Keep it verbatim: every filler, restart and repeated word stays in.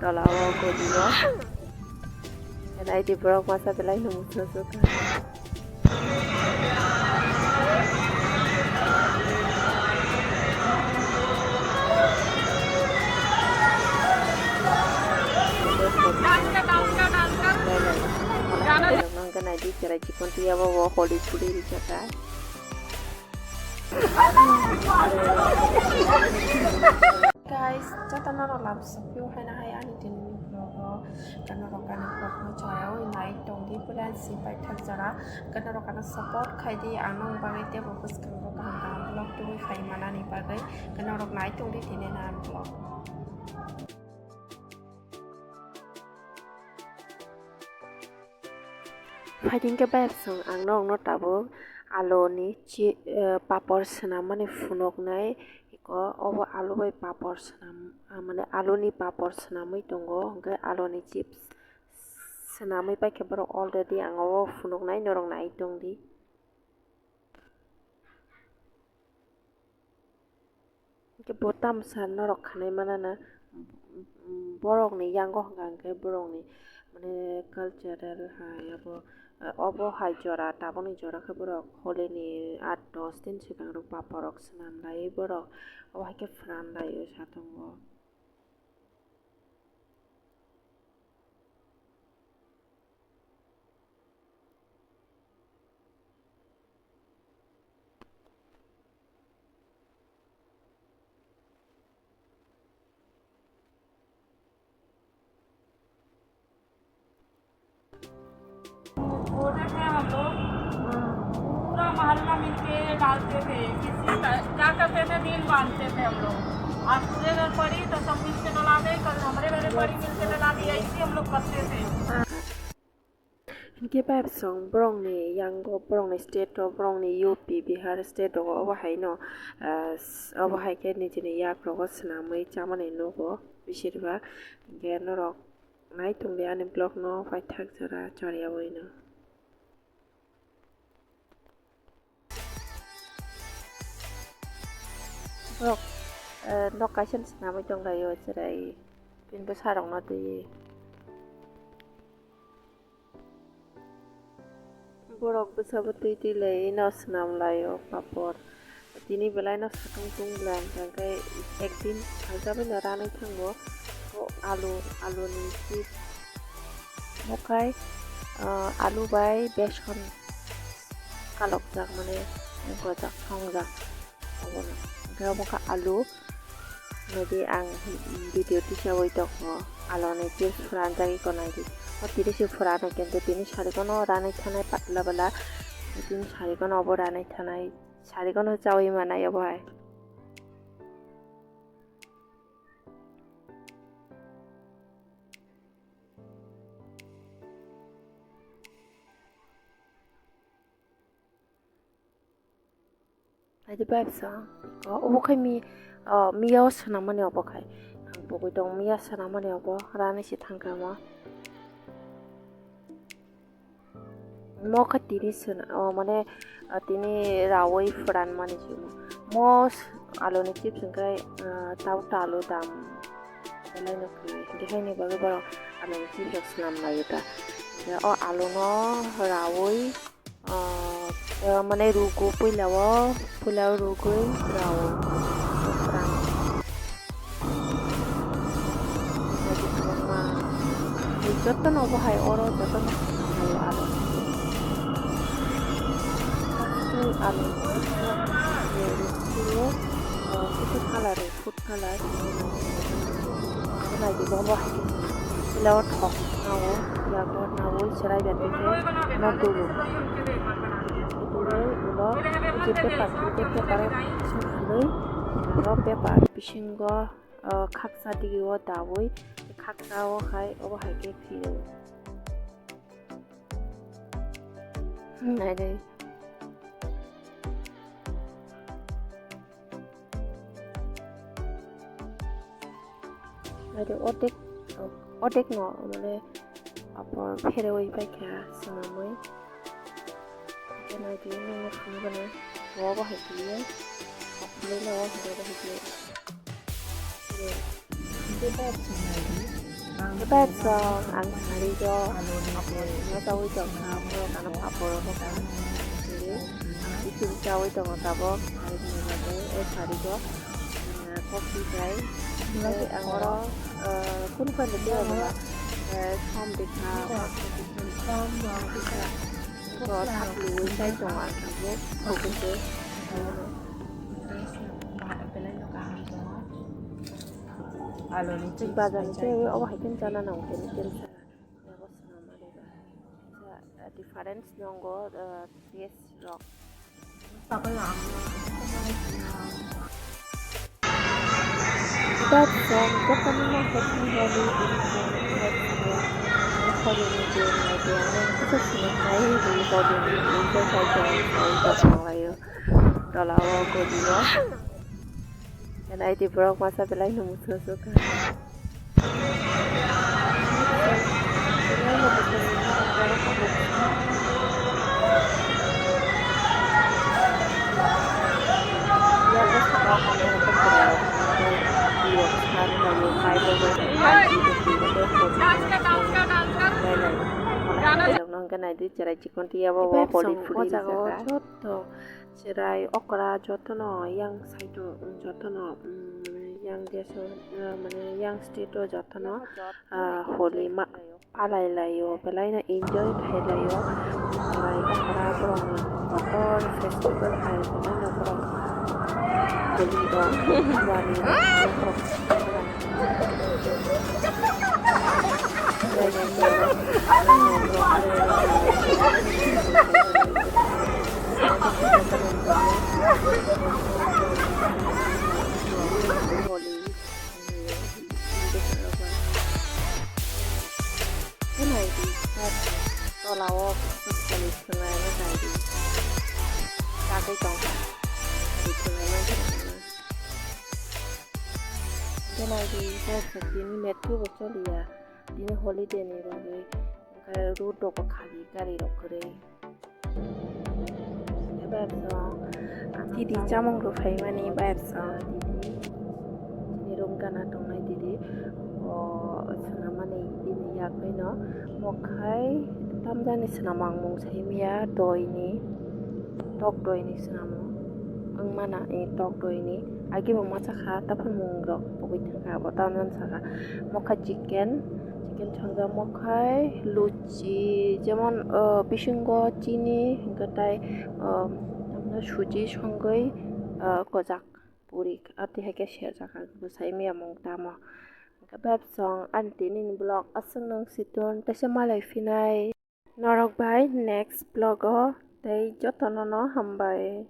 Tola o godibo. Naidi borok masa belai no muchungsoka. Naidi cherai chikon twi abo bo holi chuli rijaka. Guys, jotono rok lam sokpio haina hai ani tini vlog o. Kano rok ani vlog no chaya oi nai tong di, pura si pai thak jora. Kano rok ano support khai di, ano bagwi tebo bwskango kaham kaham vlog tubui phai manani bagwi. Kano rok nai tong di tini na vlog. Phaidi hwnkhe bayapsong ang norokno tabuk aluni chi-, eh, papor swnammani phunuknai. Eko obo alu bai papor swnam, ah, mane aluni papor swnamwi tongo, hwnkhe aluni chips swnamwi paikhe borok already ang obo phunuknai, norok nai tongdi. Hwnkhe bo tamsa norok khanai manana, borokni yango hwnka hwnkhe borokni mane cultural hai abo, obo hai jora tabukni jora khe borok holini aat dos din swkang rok paporok swnam laiwi borok obo hai khe pran laiwi satungo. छोटे थे हम लोग, पूरा मोहल्ला मिलके डालते थे, किसी का, क्या करते थे, रील बांधते थे हम लोग। आज पूरे घर पड़ी तो सब मिलके डला दे, कल हमारे घर पड़ी मिलके डला दी, ऐसे हम लोग करते थे। Hwnkhe bayapsong borokni yango, borokni state o, borokni U P, Bihar state o, obo haino, ah, s-, obo hai khe nijini yak rogo swnamwi chamani nugo bisirba. Hwnkhe norok nai tongdi ani vlog no paithak jora choriyawi no. Borok, eh, nok kaisa swnamwi tonglaio, cherai. Bini bwsarokno twiwi. Borok bwsabo twi twi lai no swnam laio papor. Tini belai no satung tung belai hwnkha hwnkhe ekdin salsa bai no ranwi thango. O alu, alu ni chips. Mokai, ah, alu bai beson kalokjak, mane gojak, songjak obono. Hwnkhe obo khe alu, naidi ang video tisawi tongo, aluni chips phuranjagwi ko naidi. O tini se phurano, kintu tini sarigwno ranwi thanai patla bwla, tini sarigwno obo ranwi thanai, sarigwno chawi manai obo hai. Naidi bayapsa, o, obo khai mi, o, miya o swnamani obo khai. Ang pogwi tong miya swnamani obo, rani se thangkha omo. Mo khe tini swn-, o, mane, o, tini rawi phuran mani se omo. Mo s-, aluni chips hwnkhe, o, tao ta alu dam belai no khlai. Hwnkhe haini bagwi borok aluni chips rok swnam laio ta. Hwnkhe o aluno rawi, ah, eh, mane rugo puila o, puila o rugwi rao. Jotono obo hai oro jotono hai aro. First alu, eh, rugwi, eh, kisa colour, food colour, nai di bo hai. Puila o thok nao, yago nao, chwrai bai khe no dulu. Dului ulo Paper, paper o sokhalwi, aro paper bisingo, o, khaksa digi o daui, khaksa o hai, obo hai khe phirwi. Hmm, naidi. Naidi, odek, odek no, mane, apor pherewi paikha swnamwi. Naidi, nini phunuk gana, obo hai khe, obo hai khe. Bebek song ang sari jo, apor no chawi tong kha, borok ano apor no kha. Siri, isim chawi tongo tabok, sari ni bagwi, o sari jo, ah, kopi kai. Tei ang oro, ah, kun fan de tei abo, ah, som de kha, som de kha. Bo thapluwi chai tongo ang tabok, thokgwi se. Chwng bazar ni tei obo hai khe chana nango tei tei sa. Abo swnam ani ba. Sa, ah, difference nongo, ah, taste rok. But from Japan, happy Holi in Holi ni din, Holi ni din, Holi ni din, Holi ni din, Holi ni din, Holi ni din, tola o godi o. Naidi borok masa belai no muchung suka. Naidi cherai chikon tiya bo Holi phuli rijak kha. Cherai okra jotono yang side o, jotono, mm, yang desh o, ah, mane yang state o jotono, ah, Holi ma palai lai o, belai no enjoy khai lai o. Cherai okra borok ni kotor festival hai belai no borok Holi rok wani rok. Tola o sukjani thwngnairok naidi. Chagwi tongkha. Abo thwngnairok. Hwnkhe naidi, tini metro bo choliya, tini holiday ni bagwi, hwnkhe road rok bo khali, gari rok kwrwi. Hwnkhe bayapsong, titi chamung rok phaimani bayapsong, titi chini room gana tongnai titi, o swnamani bini yagwi no mokhai tamjani swnamang mung saimya doi ni, tok doi ni swnamo, wngmana, eh, tok doi ni. Agi bo masa kha, taphar mung rok pogwi thang kha, abo tamjani saka. Mokha chicken, chicken thangja mokhai, luchi, jemon, oh, bisingo chini, hwnkhe tai, oh, tamno suji songwi, oh, gojak puri, ati hai khe serjak ang bwsai miyamung tamo. Hwnkhe bebsong ani tini ni vlog aswk nung si tun, teisa malai phinai. Norok bai next vlog o tei jotono no hambai.